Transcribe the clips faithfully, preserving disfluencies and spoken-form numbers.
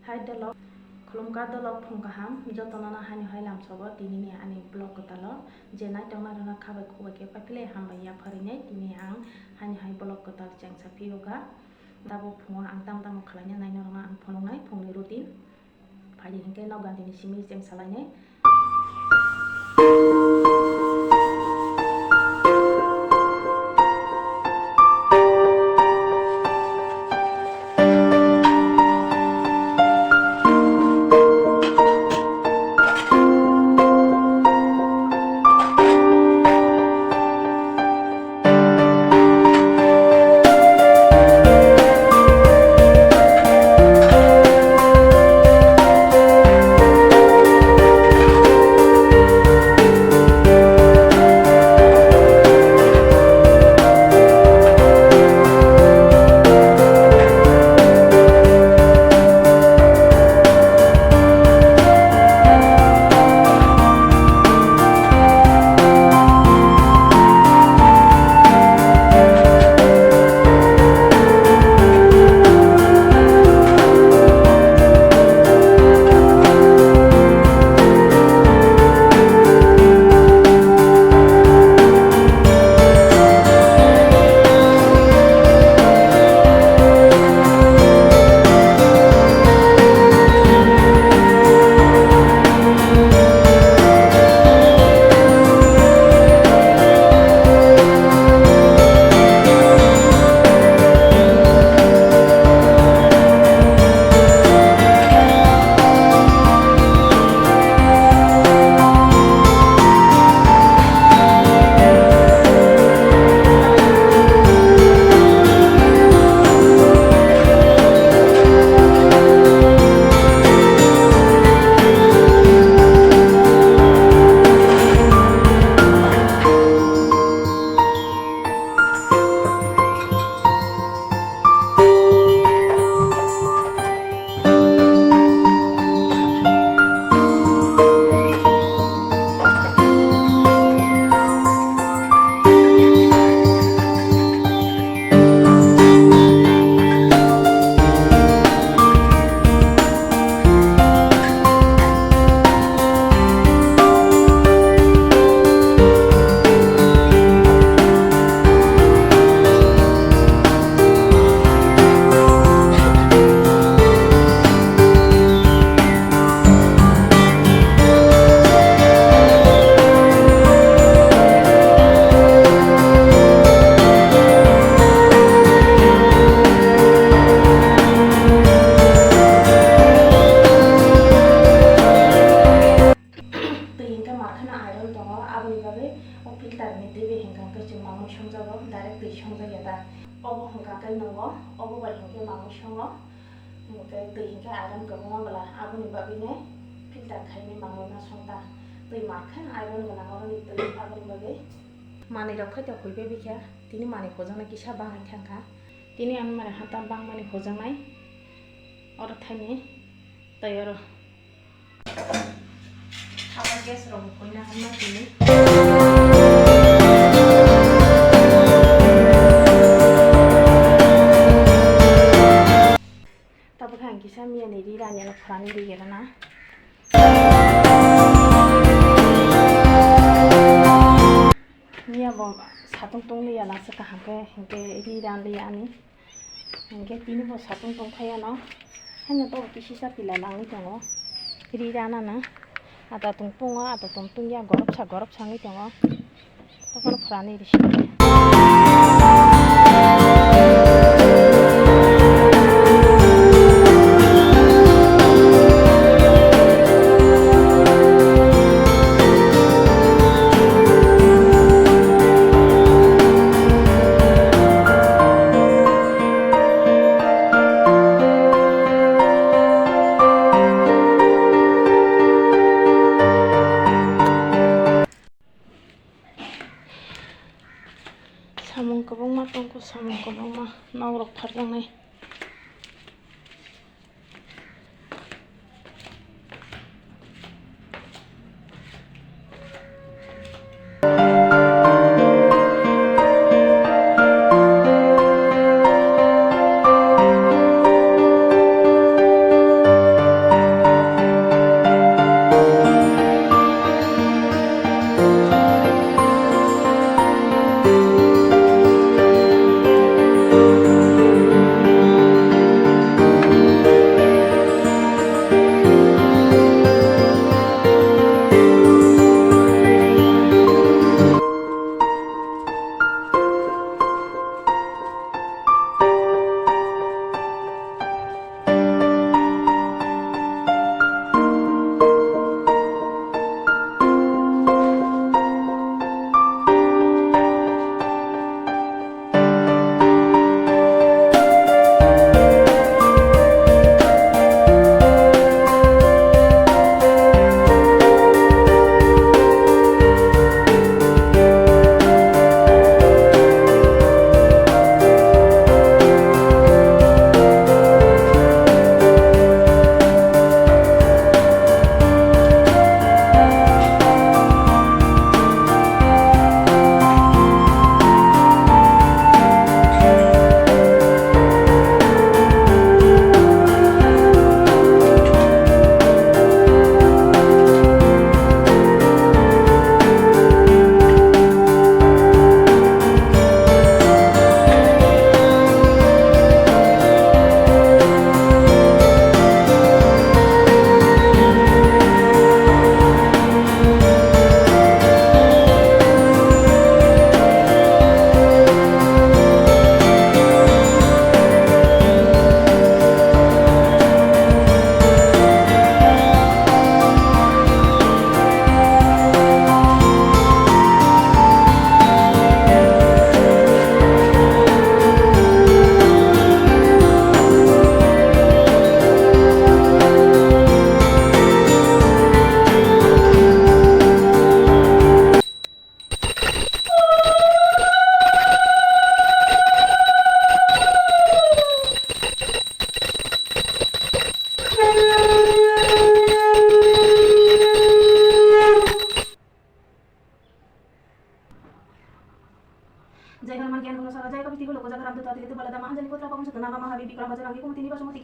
Hai dolok, khulumkha dolok, phung kaham, jotono no haino hai lamsogo tinini ani vlog kwtalo, je naitok nairokno khabai khukbai khe paiphle hambai yapharwi nai, tini ang haino hai vlog kwtal chengsa phiyokha. Tabuk phungo ang tamo tamo khlaina nai norokno ang phunuknai phungni routine. Phaidi hinkhe nok gantini simi chengsa lainai. Twi hinkhe mar kheno iron tongo, aboni bagwi o filter ni twi bai hinkha hwnkhe chwng mamwi songjago, direct twi songjaya ta. Obo hinkha khe nwngo, obo bai hinkhe mamwi songo, hinkhe twi hinkhe iron kwbangma bwla, aboni bagwino filter khainwi mamwi ma song ta. Twi mar kheno iron gwnang oro ni twi, aboni bagwi manwi rok khaito huibai bikha, tini manwi hujaknai kisa bangwi thangkha. Tini ang mani hata bangmani hujaknai, oro thaini tei oro. Haba gas rok bo koina hamna tini. Tabuk ang kisa miya ni ri rani no phurani ri gera na. Miya bo satung tung liya lasa kaham ke, hingke ri ran liya ani. Hingke tini bo satung tong phai ano. Hanya to kisi sa pila langwi tongo. Ri ran ana. Ata tung pungo, ata tung tung ya, gorop sa, gorop sa wngwi tongo. Tokon phurani risi. Samung kwbangma tongkho, samung kwbangma nok rok pharjaknai.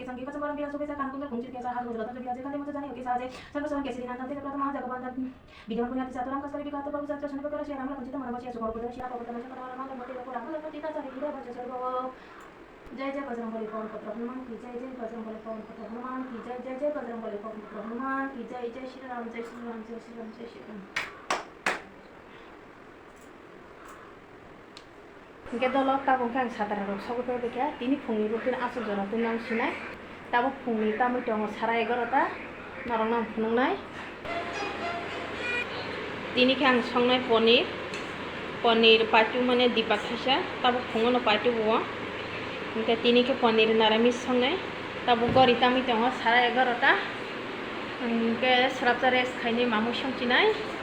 Kesang keka sembarang bilang suke sakan kunjung kunjung kesa har gujra tanjung bilang jekante muncul jani oke saje sarva sarang kesiri nantan tete pratama jaga bandan. Bidiman punya tisa turam kasari bika tu babu satya suni bakara siya ramla kunjita marama siya sukor kudara siya kokota masa kata ramla mati bakura mala kunjita sari ida baca sarva. Jai jai Bajrang Bali Pawan Putra Hanuman ki jai, jai Bajrang Bali Pawan Putra Hanuman ki jai, jai jai Bajrang Bali Pawan Putra Hanuman ki jai, jai Shri Ram, jai Shri Ram, jai Shri Ram, jai Shri Ram. Hingke dolo tabuk khe ang satara rok sogwi phaikha, tini phungni routine aswk jora twi nang sinai. Tabuk phungni tamwi tongo sara egarota, norokno ang phunuknai. Tini khe ang songnai ponir, ponir paitu mane dipa khaisa, tabuk phungo no paitu bo. Hingke tini khe ponir naramis songnai, tabuk gori tamwi tongo sara egarota. Hingke swrapsa rest khainai mamui songchinai.